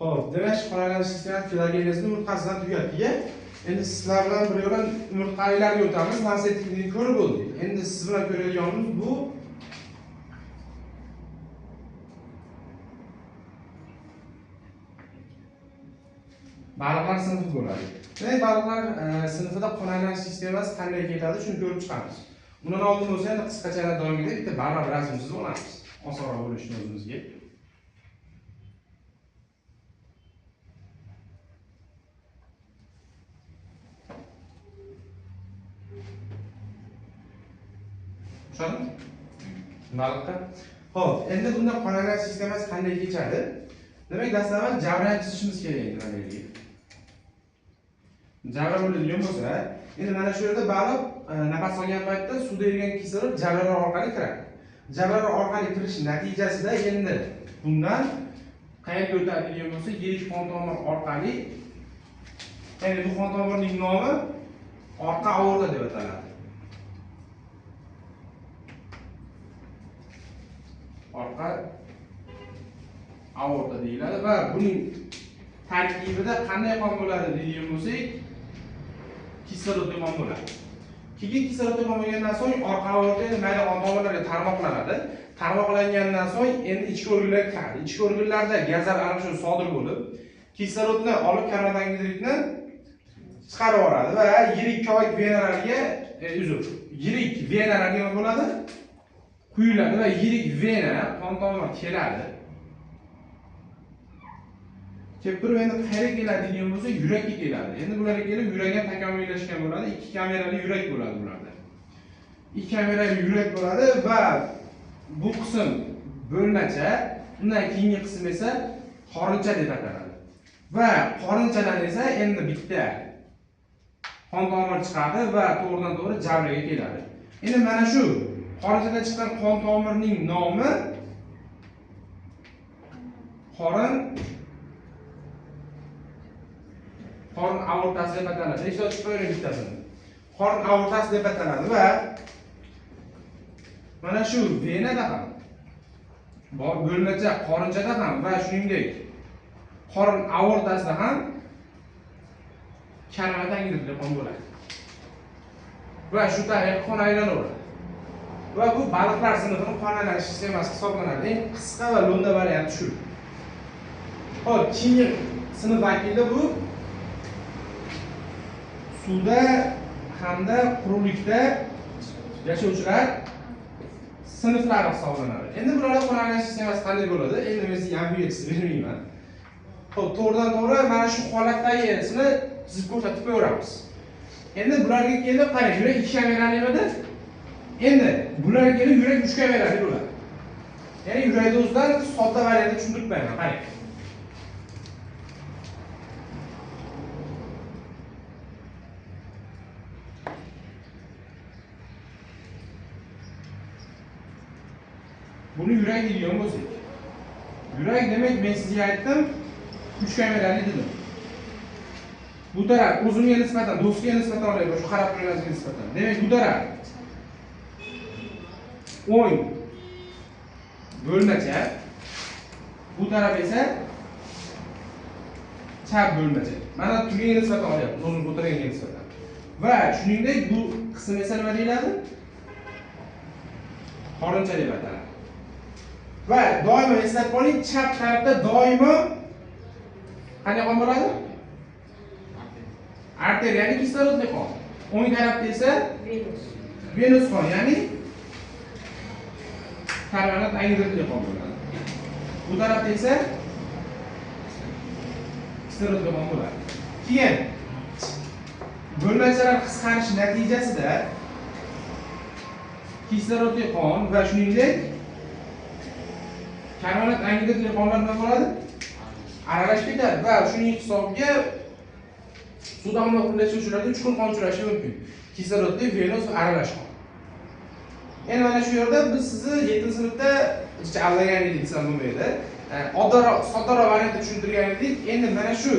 Xo'p, demak, qon aylanish sistemasi filogenezini umurtqasidan tugatdik. Endi sizlar bilan bir yo'la umurtqalilarga o'tamiz. Lansetlikni ko'rib bo'ldik. Endi siz bilan ko'radiganimiz bu baliqlar sinfi bo'ladi. Demak, baliqlar sinfida qon aylanish sistemasi qanday ketadi, shuni ko'rib chiqamiz. Bundan oldin bo'lsa endi qisqacha doimgidek bitta baliq rasm chizib olamiz. Osonroq bo'lishini o'zimizga. Tushundingmi? Baliqqa. Xo'p, endi bunda qon aylanish sistemasi qanday kechadi? Demak, dastlab jabrani chizishimiz kerak endi mana yerga. Jabra bo'ladigan bo'lsa, endi mana shu yerda baliq nafas olgan paytda suvda yurgan kislorod jabralar orqali kiradi. Jabralar orqali kirish natijasida endi bundan qayerga o'tadigan bo'lsa, yirik qon tomir orqali, ya'ni bu qon tomirning nomi orqa aorta deb ataladi. Orqa aorta deyiladi va buning tarkibida qanday qon bo'ladi degan bo'lsak, kislorodli qon bo'ladi. Keyin kislorodli qon bo'lgandan so'ng orqa aorta endi mayda qon tomirlarga tarmoqlanadi. Tarmoqlangandan so'ng endi ichki organlarga kiradi. Ichki organlarda gazlar aralashuvi sodir bo'lib, kislorodni olib karbon angidridni chiqarib yuboradi va yirik ko'k venalarga, yirik venalarga nima bo'ladi? Quyiladi va yirik vena qon tomir keladi. Kelib turib endi qayerga keladi degan bo'lsa, yurakka keladi. Endi bularga kelib yurak ham takomillashgan bo'ladi. Ikki kamerali yurak bo'ladi bularda. Ikki kamerali yurak bo'ladi va bu qism bo'lmacha, undan keyingi qism esa qorincha deb ataladi. Va qorinchadan esa endi bitta qon tomir chiqadi va to'g'ridan to'g'ri javraga keladi. Endi mana shu qorinchadan chiqqan qon tomirning nomi qorin aortasi deb ataladi. Eshitib qo'ying bittasini. Qorin aortasi deb ataladi va mana shu venada ham bor, bo'lmacha qorinchada ham va shuningdek qorin aortasida ham karbonat angidridli qon bo'ladi. Va shu tariqa qon aylanaveradi. Va bu baliqlar sinfining qon aylanish sistemasi hisoblanadi. Eng qisqa va lo'nda varianti shu. Xo'p, keyingi sinf vakili bu suvda hamda quruqlikda yashovchilar sinflari hisoblanadi. Endi bularda qon aylanish sistemasi qanday bo'ladi? Endi men sizga amfibiya chizib bermayman. Xo'p, to'g'ridan to'g'ri mana shu holatdagisini chizib ko'rsatib qo'yaveramiz. Endi bularga kelib qarang, yurak ikki kamerali edi. Endi bularga kelib yurak uch kamerali bo'ladi. Ya'ni yurakni o'zidan sodda variantda tushuntirib qo'yaman, qarang. Buni yurak deydigan bo'lsak, yurak demak men sizga aytdim, uch kamerali dedim. Bu taraf o'zimga nisbatan, do'stga nisbatan olaylik, shu qarab turganingizga nisbatan. Demak, bu taraf o'ng bo'lmacha, bu taraf esa chap bo'lmacha. Mana turganga nisbatan olyapmiz, o'zim o'tirganga nisbatan. Va shuningdek bu qism esa nima deyiladi? Qorincha deb ataladi. Va doimo eslab qoling, chap tarafda doimo qanday qon bo'ladi? Arteriya, ya'ni kislorodli qon. O'ng tarafda esa venous qon, ya'ni karbonat angidridli qon bo'ladi. Bu tarafda esa kislorodli qon bo'ladi. Keyin bo'lmachalar qisqarishi natijasida kislorodli qon va shuningdek karbonat angidridli qonlar nima bo'ladi? Aralashib ketadi va shuning hisobiga suvda yashovchilarda uch xil qon uchrashi mumkin. Kislorodli, venous va aralash qon. Endi mana shu yerda biz sizni 7-sinfda uncha aldagan edik desam bo'lmaydi. Oddiyroq, soddaroq variantda tushuntirgan edik. Endi mana shu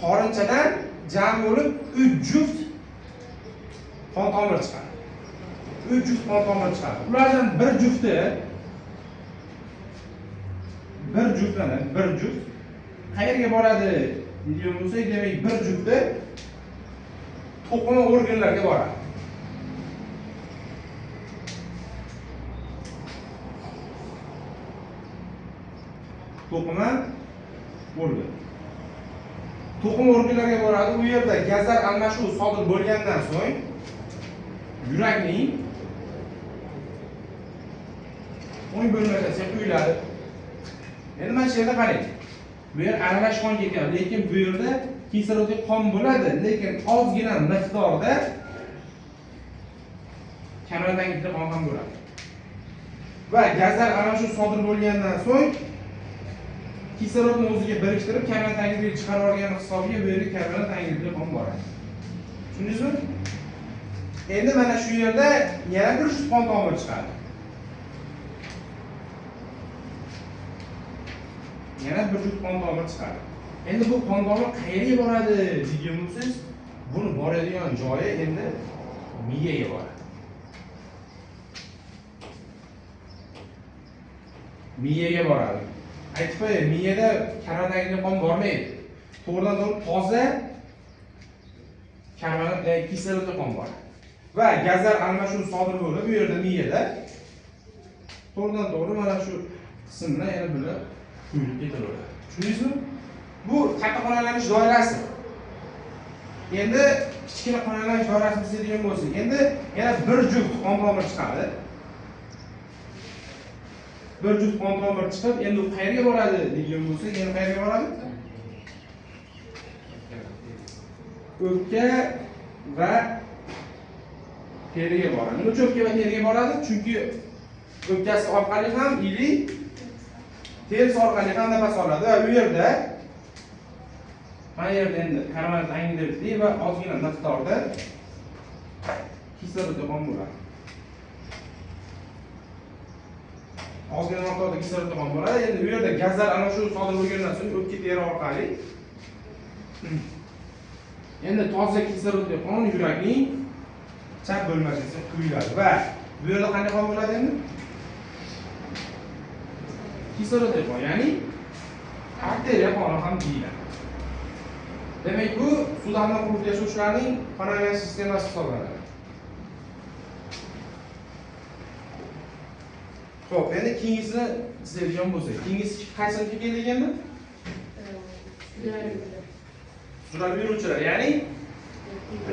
qorinchadan jam bo'lib 3 juft qon tomir chiqadi. 3 juft qon tomir chiqadi. Ulardan bir jufti, bir juft Qayerga boradi deydigan bo'lsak, demak bir jufti to'qima organlarga boradi. To'qima organ. To'qima organlarga boradi. U yerda gazlar almashuvi sodir bo'lgandan so'ng yurakning o'ng bo'lmachasiga quyiladi. Endi mana shu yerda qarang. Bu yer aralash qon ketyapti, lekin bu yerda kislorodli qon bo'ladi, lekin ozgina miqdorda kamarantanglikli qon ham bo'ladi. Va gazlar almashuvi sodir bo'lgandan so'ng kislorodni o'ziga biriktirib kamarantanglikni chiqarib olgan hisobiga bu yerga kamarantanglikli qon boradi. Tushundingizmi? Endi mana shu yerda yana bir juft qon tomir chiqadi. Yana bir juft qon tomir chiqadi. Endi bu qon tomir qayerga boradi degan bo'lsangiz, buni boradigan joyi endi miyaga boradi. Miyaga boradi. Aytib qo'yay, miyada kamarantanglikli qon bormaydi. To'g'ridan to'g'ri toza kislorodli qon boradi. Va gazlar almashuvi sodir bo'lib, bu yerda miyada to'g'ridan to'g'ri mana shu qism bilan yana bular quyilib ketaveradi. Tushundingizmi? Bu katta qon aylanish doirasi. Endi kichkina qon aylanish doirasini chizadigan bo'lsak, endi yana bir juft qon tomir chiqadi. Bir juft qon tomir chiqib, endi u qayerga boradi degan bo'lsak, yana qayerga boradi? O'pka va teriga boradi. Nima uchun o'pka va teriga boradi? Chunki o'pkasi orqali ham ili terisi orqali ham nafas oladi va u yerda mana yerda endi karbonat angidridli va ozgina miqdorda kislorodli qon bo'ladi. Ozgina miqdorda kislorodli qon bo'ladi. Endi u yerda gazlar almashuvi sodir bo'lgandan so'ng o'pka teri orqali endi toza kislorodli qon yurakning chap bo'lmachasiga quyiladi va bu yerda qanday qon bo'ladi endi? Kislorodli qon, ya'ni arteriya qoni ham deyiladi. Demak, bu suvda qurib yashovchilarning qon aylanish sistemasi hisoblanadi. Xo'p, endi keyingisini chizadigan bo'lsak, keyingisi qaysi sinfga keldik endi? Sudralib yuruvchilar, ya'ni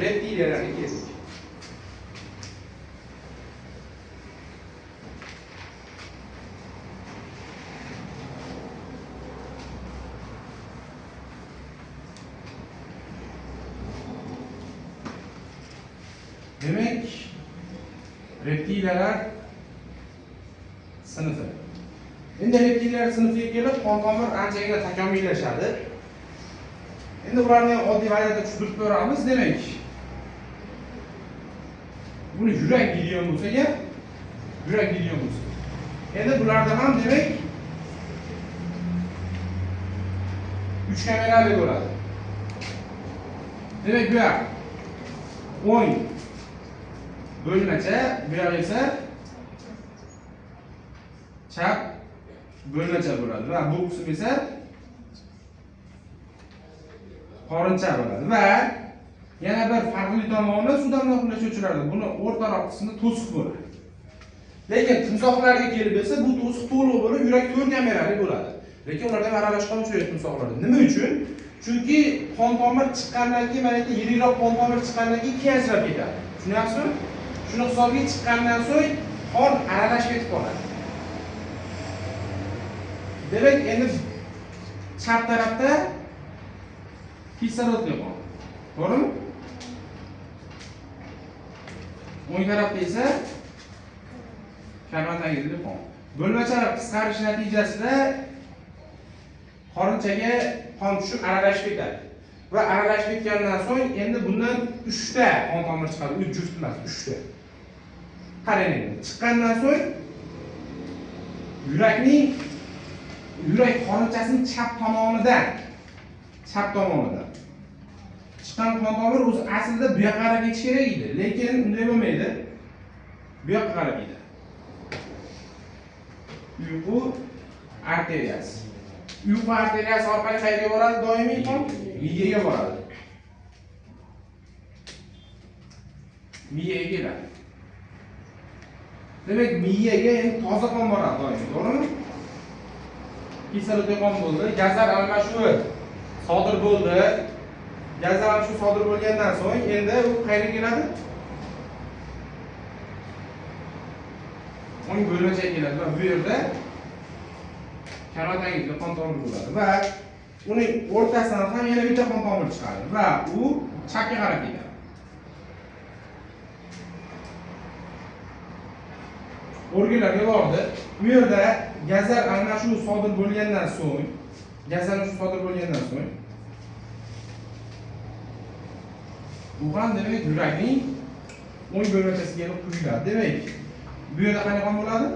reptiliyalarga keldik. Demak, reptiliyalar sinfi. Endi reptiliyalar sinfiga kelib, qon tomir anchagina takomillashadi. Endi ularni ham oddiy variantda tushuntirib ko'ramiz. Demak, buni yurak deydigan bo'lsak ham, yurak deydigan bo'lsak. Endi bularda ham demak 3 kamerali bo'ladi. Demak, bu yoq o'ng bo'lmacha, bu yoq esa chap bo'lmacha bo'ladi va bu qism esa qorincha bo'ladi. Va yana bir farqli tomoni suvda yashovchilarda buni o'rtaroq qismida to'siq bo'ladi. Lekin timsohlarga kelib esa bu to'siq to'liq bo'lib, yurak 4 kamerali bo'ladi. Lekin ularda ham aralash qon uchraydi timsohlarda. Nima uchun? Chunki qon tomir chiqqandan keyin, mana yerda yirikroq qon tomir chiqqandan keyin kengashib ketadi. Tushunyapsizmi? Shuni hisobiga chiqqandan so'ng qon aralashib ketib qoladi. Demak, endi chap tarafda kislorodli qon. To'g'rimi? O'ng tarafda esa karbonat qon. Bo'lmachalar qisqarish natijasida qorinchaga qon tushib aralashib ketadi. Va aralashib ketgandan so'ng endi bundan 3 ta qon tomir chiqadi. 3 juft emas, 3 ta. Qarang endi, chiqqandan so'ng yurak qorinchasining chap tomonidan chiqqan qon tomir o'zi aslida bu yoqqa qarab ketish kerak edi, lekin unday bo'lmaydi. Bu yoqqa qarab ketadi. Uyqu arteriyasi. Uyqu arteriyasi orqali qayerga boradi doimiy qon? Miyaga boradi. Miyaga keladi. Demak, miyaga endi toza qon boradi doimiy, to'g'rimi? Kislorodli qon bo'ldi, gazlar almashuvi sodir bo'ldi. Gazlar almashuvi sodir bo'lgandan so'ng endi u qayerga keladi? O'ng bo'lmachaga keladi va bu yerda karotangizda qon tomiri bo'ladi va uning o'rtasidan ham yana bitta qon tomiri chiqadi va u chapga qarab ketadi. Organlarga bordi. Bu yerda gazlar almashuvi sodir bo'lgandan so'ng, bu ham demak yurakning o'ng bo'lmachasiga kelib quyiladi. Demak, bu yerda qanday qon bo'ladi?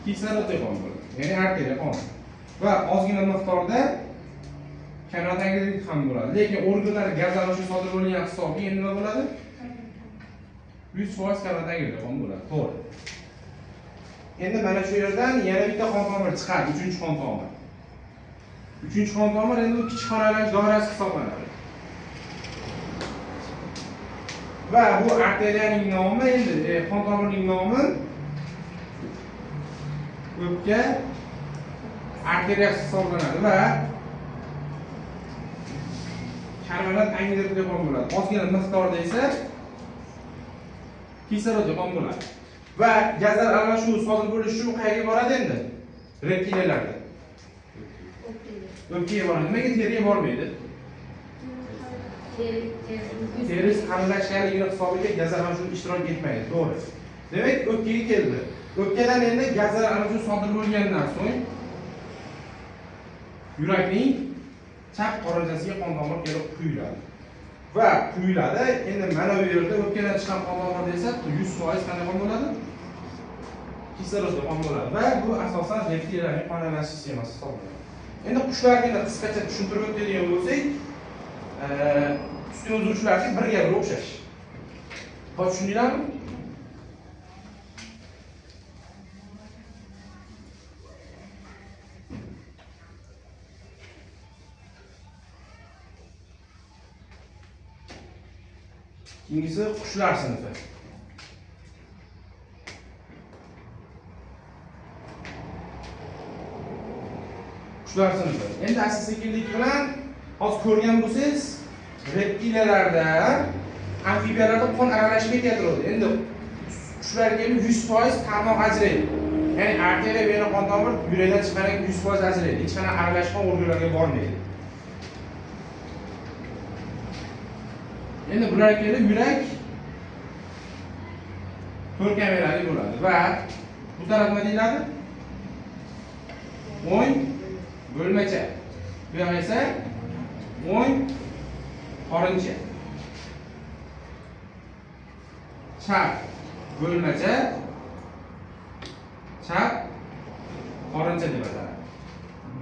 Kislorodli qon bo'ladi, ya'ni arteriya qon. Va ozgina miqdorda kanatangizlik ham bo'ladi. Lekin organlar gaz almashuvi sodir bo'lgan hisobiga endi nima bo'ladi? 100% kanatangizlik qon bo'ladi. To'g'ri. Endi mana shu yerdan yana bitta qon tomiri chiqadi, uchinchi qon tomir. Uchinchi qon tomir endi bu kichik qon aylanish doirasi hisoblanadi. Va bu arteriyaning nomi endi qon tomirining nomi o'pka arteriyasi hisoblanadi va karbonat angidridli qon bo'ladi. Ozgina miqdorda esa kislorodli qon bo'ladi. Va gazlar almashuvi sodir bo'lishi uchun qayerga boradi endi? Reptiliyalarda. O'pkaga boradi. Nimaga teriga bormaydi? Terisi qalinlashganligini hisobiga gazlar almashuvi ishtirok etmaydi. To'g'ri. Demak, o'pkaga keldi. O'pkadan endi gazlar almashuvi sodir bo'lgandan so'ng yurakning chap qorinchasiga qon tomir kelib quyiladi. Va quyiladi. Endi mana bu yerda o'pkadan chiqqan qon tomir desa 100% qanday qon bo'ladi? Kislorodli qon bo'ladi. Va bu asosan reptiliyalarning qon aylanish sistemasi hisoblanadi. Endi qushlarga qisqacha tushuntirib o'tadigan bo'lsak, sut emizuvchilarga birga bir o'xshash. Xo'p, tushundinglarmi? Keyingisi qushlar sinfi. Qushlar sinfi. Endi asta-sekinlik bilan hozir ko'rgan bo'lsangiz, reptiliyalarda, amfibiyalarda qon aralashib ketaveradi. Endi qushlarga 100% tarmoq ajraydi. Ya'ni arteriya, vena, qon tomir yurakdan chiqqandan keyin 100% ajraydi. Hech qanday aralashma organlarga bormaydi. Endi bular kelib yurak to'rt kamerali bo'ladi va bu taraf nima deyiladi? O'ng bo'lmacha. Bu yoq esa o'ng qorincha. Chap bo'lmacha, chap qorincha deb ataladi.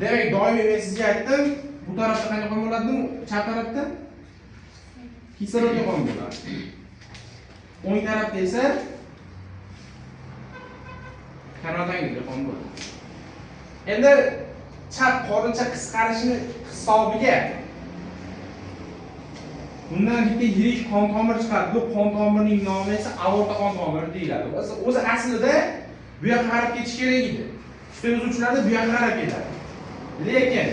Demak, doimiy men sizga aytdim, bu tarafda qanday qon bo'ladi? Chap tarafda kislorodli qon bo'ladi. O'ng tarafda esa karotangizli qon bo'ladi. Endi chap qorincha qisqarishini hisobiga bundan bitta yirik qon tomir chiqadi. Bu qon tomirning nomi esa aorta qon tomiri deyiladi. O'zi aslida bu yoqqa qarab ketish kerak edi. Sut emizuvchilarda bu yoqqa qarab ketadi. Lekin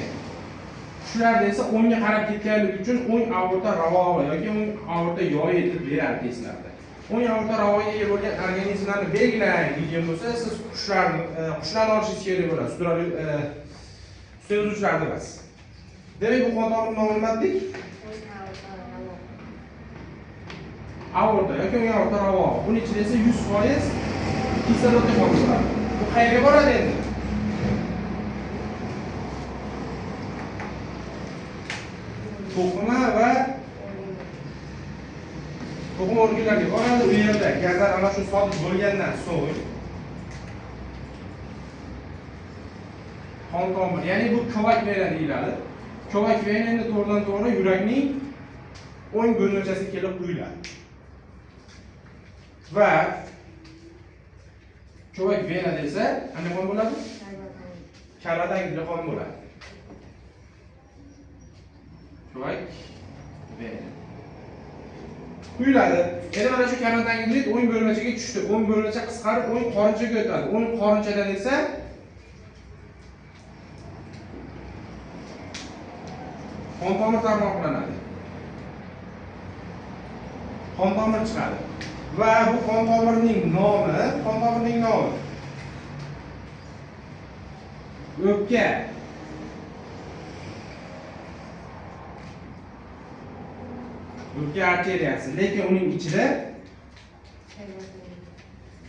qushlarda esa o'ngga qarab ketganligi uchun o'ng aorta ravog'i yoki o'ng aorta yoyi deb beradi testlarda. O'ng aorta ravog'iga ega bo'lgan organizmlarni belgilang degan bo'lsa, siz qushlarni olishingiz kerak bo'ladi. Sut emizuvchilarni emas. Demak, bu qon tomirning nomi nima dedik? Aorta yoki o'ng aorta ravog'i. Buning ichida esa 100% kislorodli qon bo'ladi. Bu qayerga boradi endi? To'qima va to'qima organlarga boradi. U yerda gazlar almashuvi sodir bo'lgandan so'ng qon tomir, ya'ni bu kovak vena deyiladi. Kovak vena endi to'g'ridan to'g'ri yurakning o'ng bo'lmachasiga kelib quyiladi. Va kovak vena desa qanday qon bo'ladi? Kavlat angidridli qon bo'ladi. Kuvak vena. Quyiladi. Endi mana shu kavlat angidrid o'ng bo'lmachaga tushdi. O'ng bo'lmacha qisqarib o'ng qorinchaga o'tadi. O'ng qorinchadan esa qon tomir tarmoqlanadi. Qon tomir chiqadi. Va bu qon tomirning nomi, o'pka. O'pka arteriyasi, lekin uning ichida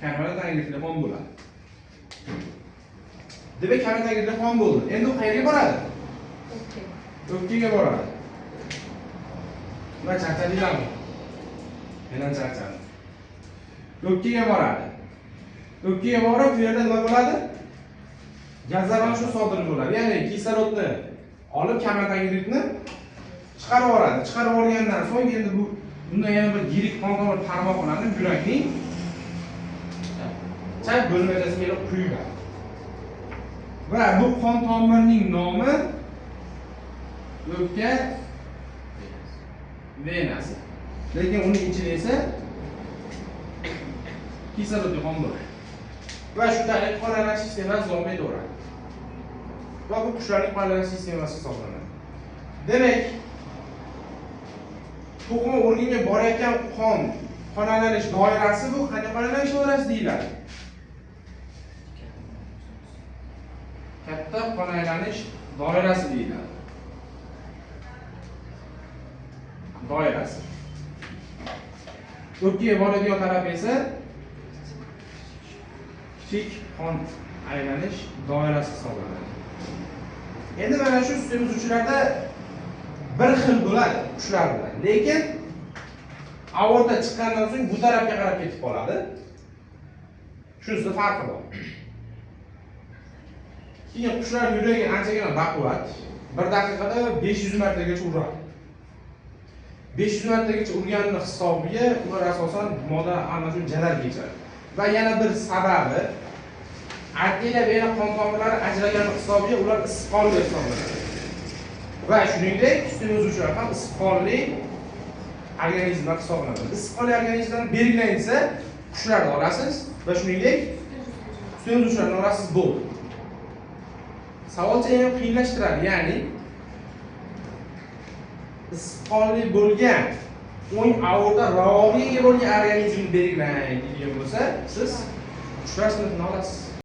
kavlat angidridli qon bo'ladi. Demak, kavlat angidridli qon bo'ldi. Endi u qayerga boradi? O'pkaga boradi. Nima charchadinglarmi? Men ham charchadim. O'pkaga boradi. O'pkaga borib, bu yerda nima bo'ladi? Gazlanish sodir bo'ladi. Ya'ni kislorodni olib kavlat angidridni chiqarib yuboradi. Chiqarib yuborgandan so'ng endi bu bundan yana bir yirik qon tomir tarmoqlanib yurakning chap bo'lmachasiga kelib quyiladi. Va bu qon tomirning nomi o'pka venasi. Lekin uning ichida esa kislorodli qon bo'ladi. Va shu tariqa qon aylanish sistemasi davom etaveradi. Va bu qushlarning qon aylanish sistemasi hisoblanadi. Demak, to'qima organga borayotgan qon aylanish doirasi bu qanday qon aylanish doirasi deyiladi? Katta qon aylanish doirasi deyiladi. Doirasi. O'pkaga boradigan taraf esa kichik qon aylanish doirasi hisoblanadi. Endi mana shu semizuvchilarda bir xil bo'ladi qushlar bilan, lekin aorta chiqqandan so'ng bu tarafga qarab ketib qoladi. Shunisi farqi bor. Keyin qushlar yuragi anchagina baquvvat, bir daqiqada 500 martagacha uradi. 500 martagacha urganini hisobiga ular asosan moda almashuv jadal kechadi. Va yana bir sababi arteriya vena qon tomirlari ajralgani hisobiga ular issiqqonli hisoblanadi. Va shuningdek, semizuvchilar ham issiqqonli organizmlar hisoblanadi. Issiqqonli organizmlarni belgilansa, qushlarni olasiz va shuningdek semizuvchilarni olasiz bo'ldi. Savolcha yana qiyinlashtiradi, ya'ni issiqqonli bo'lgan o'ng aorta ravog'iga ega bo'lgan organizmni belgilang degan bo'lsa, siz qushlar sinfini olasiz.